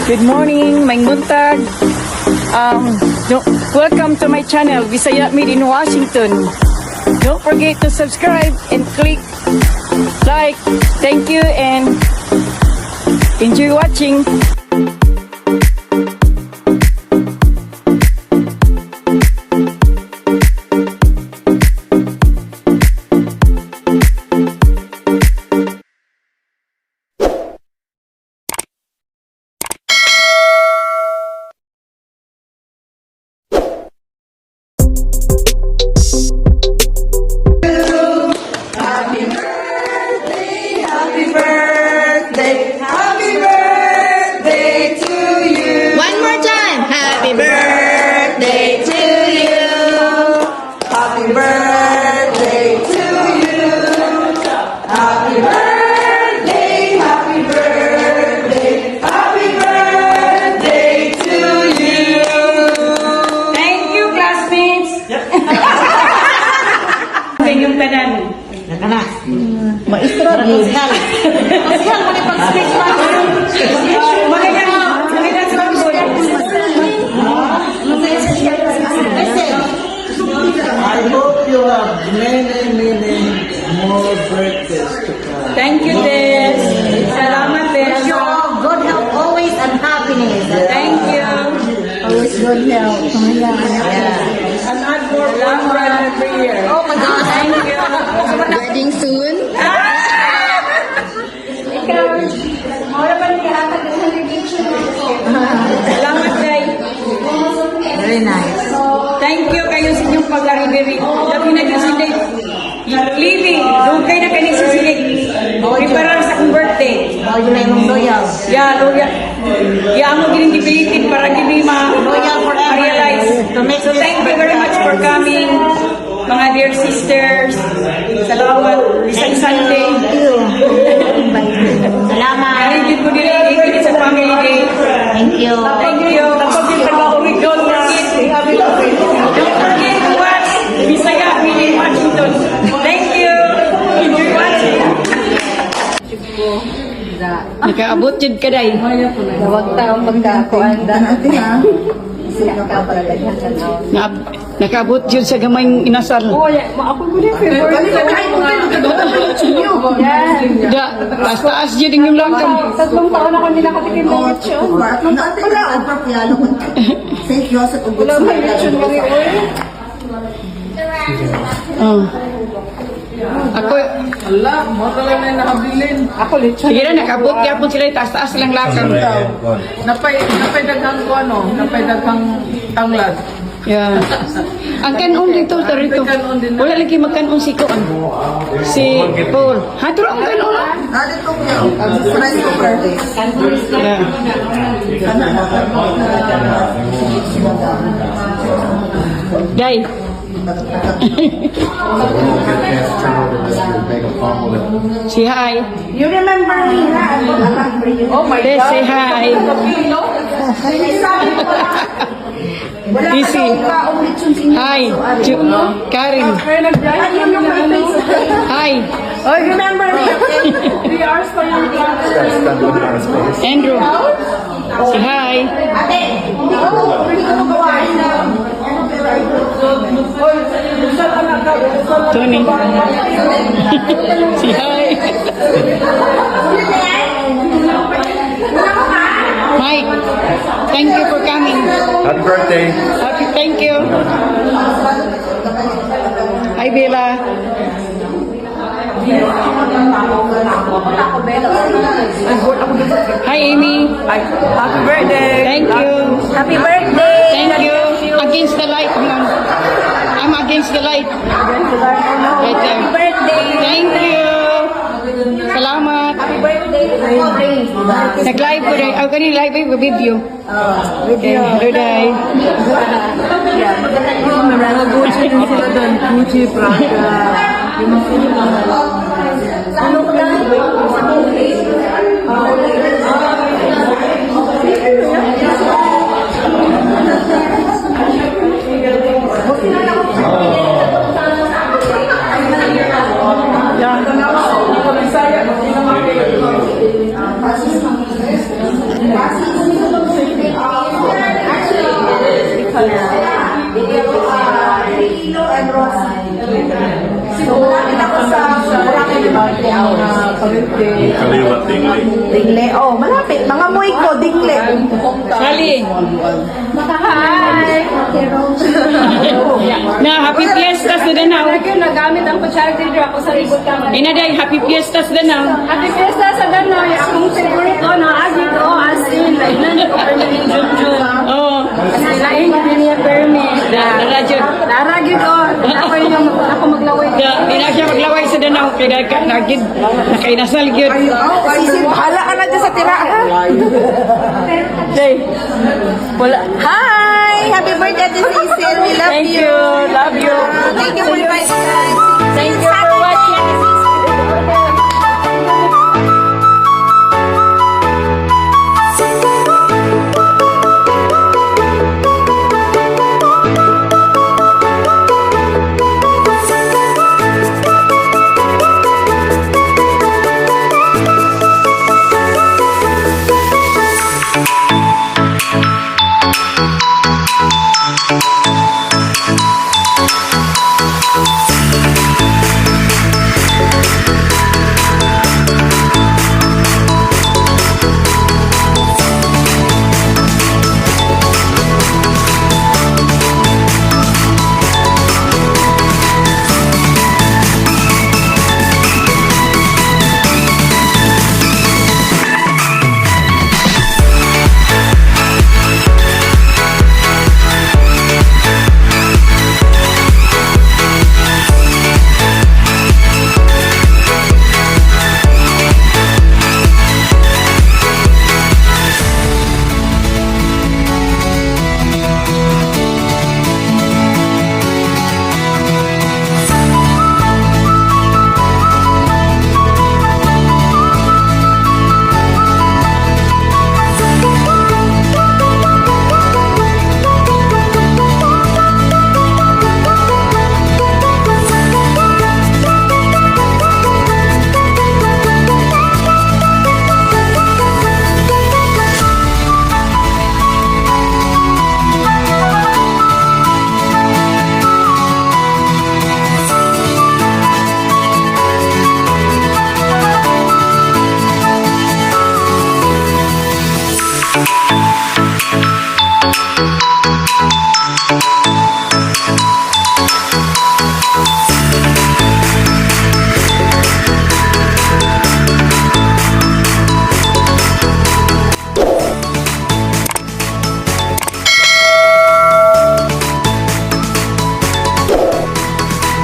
Good morning, maayong buntag. Welcome to my channel, Bisaya Made in Washington. Don't forget to subscribe and click like. Thank you and enjoy watching. One more time. Happy birthday to you. Happy birthday to you. Happy birthday, happy birthday, happy birthday to you. Thank you, classmates. Sa inyong tanan. Maestra, Gisal. Gisal, mo ni pag-speech pa. Magandang, magandang sabon. I hope you have many, many more birthdays to come. Thank you, Des. Salamat, Des. You all good health always and happiness. Thank you. Always good health. Yeah. And add more one every year. Oh my God. Thank you. Wedding soon. Salamat, Day. Very nice. Thank you kayo sa inyong pag-arrive. Labi na gyud si Day. Lily, dugay na kani si Silig. Preparar sa akong birthday. Oh, yun na yung loyal. Yeah, loyal. Yeah, amo gining gipilitin para gini ma Loyal forever. realize. To make So this thank you very much for coming, mga dear sisters. Salamat. Bisag Sunday. Salamat. Kani gyud ko dili dili sa family day. Thank you. Thank you. Don't forget to watch Bisaya Made in Washington. Thank you. Enjoy watching. Nakaabot jud ka day. Huwag taong pagkakuan da. Nakaabot jud sa gamayng inasal. Oh, yeah. Ako ko din favorite. Da, taas-taas jud ang inyong lakam. 3 taon ako hindi nakatikim ng lechon. Wala ang propyalo ko. St. Joseph ug Wala may lechon kami, oy. Oh. Ako, Ala, mo talaga na nakabilin. Ako lechon. Sige na, nakaabot gyapon sila, taas-taas lang lakam. Napay daghang ko ano, napay daghang tanglad. Yeah. Ang kanon dito, ta rito. Wala lagi magkanon si Kuan. Si Paul. Ha, turo ang kanon. Dito ko rice cooker. Yeah. Day. Say hi. You remember me, ha? I remember you. Oh my Des, God. say hi. Sinasabi ko lang. Wala ka Easy. daw kaong lechon sa inyo. Hi. Karen. Kaya nag-drive kami na ano. Hi. Oh, remember me? 3 hours pa yung Andrew. Say hi. Ate, hindi ko gawain na. Tony. Say hi. Mike, thank you for coming. Happy birthday. Happy, thank you. Hi, Bella. Hi, Amy. Happy birthday. Thank you. Happy birthday. Thank you. Against the light. Hold on. I'm against the light. Right there. Happy birthday. Thank you. Salamat. Happy birthday. Nag-live ko rin. Ako kanina live ko video. Okay. Hello, Day. Mga Gucci din sila doon. Gucci, Prada. Yung mga Ano ko lang? Yeah. Kaliwat, Dingle. Dingle. Oh, malapit. Mga muy ko, Dingle. Sally. Hi! Na, happy fiesta sa Danao. Lagi yung nagamit ang kutsara dito ako sa libot ka. Inaday, happy fiesta sa Danao. Happy Fiesta sa Danao. Akong favorite ko na agi ko as in like nan ko permit Jun. Oh, Kasi lain gid niya permit. Dara jud. Dara gid ko. Ako yung ako maglaway. Da, di na siya maglaway sa Danao kay nagka nagid nakainasal gyud. Sisil, bahala ka na dyan sa tira, ha? Day. Wala. Hi! Happy birthday, Ate Cecil. We love Thank you. you. Love you. Thank you for inviting us. Thank you.